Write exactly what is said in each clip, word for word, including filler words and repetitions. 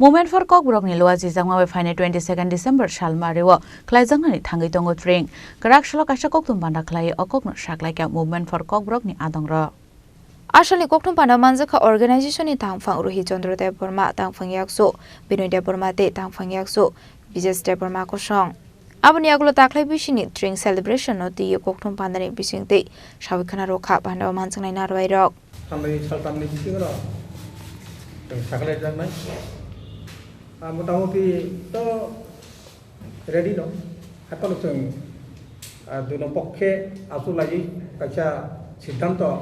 Movement for Kokborok ni luajijakma bai phainai twenty second December sal mario khlaijaknani thangwi tongo tring. Kwrak salo kaisa kokthum panda khlaiwi o kokno saklaikha Movement for Kokborok ni adongrok. Asalni kokthum panda manjakha organization ni tangphang Ruhi Chandra Debbarma, tangphang yaksu Binoy Debbarma tei tangphang yaksu Bijesh Debbarma kosong. Aboni yagulo taklai bisingni tring celebration no twiwi kokthum pandani bisingtwi sawi khna rwkha panda o manjaknai narwai rok. Salnwi saltamni bisingo chwng saklaijaknai. Ah, motamuti to ready no. Haphano chwng, ah, duino pokkhe achuk laiwi kaisa siddhanto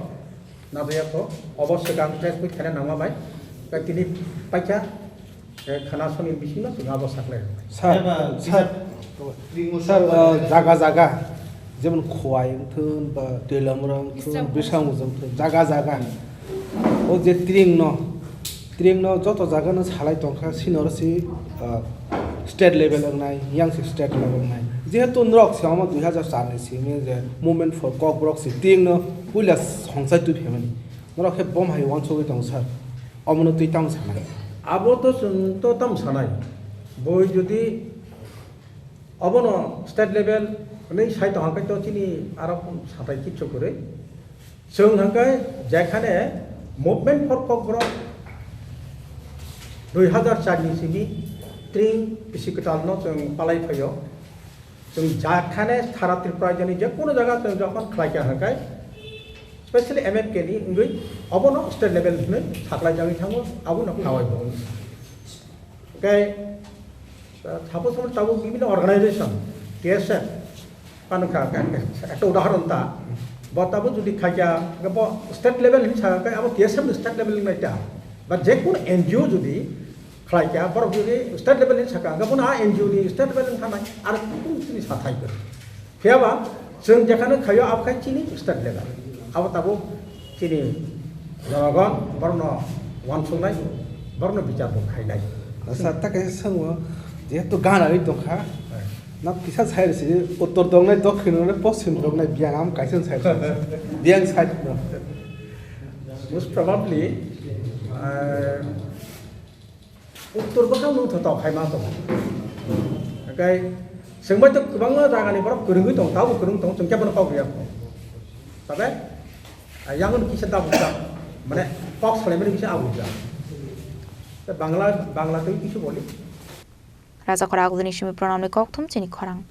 najaya kho. Obo swkang press meet khaina nangma bai. Tei tini paikha, eh, khana soni bisingo chwng abo saklai. Sir, Eba, sir, sir, uh, jaga jaga, jemon Khowai wngthun, ba Twilamura wngthun, Bisramganj. Bisramganj wngthun, jaga jaga. O je tring no, tring no joto jaga no salai tongkha, sini oro si, uh, state level wngnai, yang si state level wngnai. Jehetu norok si omo dui hajar char ni simi je Movement for Kokborok si tring no puila songsai twi phaimani. Norok khe bom hai uansugwi tongo sir. Omono twi tamo sanai? Abo to chwng to tamo sanai. Boi jodi obono state level hwnwi sai tong hwnkhe to chini aro satai kichu kwrwi. Chwng hwnkhe jekhane Movement for Kokborok dui hajar char ni simi tring bisi kwtalno chwng palai phaio. Chwng jekhane sara Tripura jani je kono jaga chwng jokhon khlai kha hwnkhe, specially M F K ni wngwi obono state level hwnwi saklai jagwi thango, abono kawai bo. Hwnkhe, uh, suppose hwnba tabuk bibhinno organization, T S F, ano kha, kha, kha, ekta udahoron ta, bo tabuk jodi khaikha, hwnkhe bo state level hinwi sakha, abo T S F ni state level wngnai ta, ba je kono N G O jodi khlaikha, borok jodi state level hinwi sakha, hwnkhe bono a N G O ni state level wng thanai, aro kunu chini sathai kwrwi. Phiya ba chwng jekhano khaio abo khai chini state level. Abo tabuk chini jonogon borokno uansuknai, borokno bichar bo khainai. Sir, ta kaisa swngo, jehetu gana ri tongkha, na kisa sai rwsi, uttor dongnai, dokhin dongnai, poschim dongnai, biyang am kaisa sai rwsi. Biyang side no. Most probably, uh, Uttor bwkhak nwng tho tok hai ma tongo. Hwnkhe chwng bai to kwbangma jagani borok kwrwngwi tongo, tabuk kwrwng tongo, chwng khe bono kok riya kho. Tabe, ah, yangon kisa tabuk jak, mane kok salaimani kisa abuk jak. Tei Bangla, Bangla tei kisa boli. Raja Khora Agulini simi Pranamni kokthum chini khorang.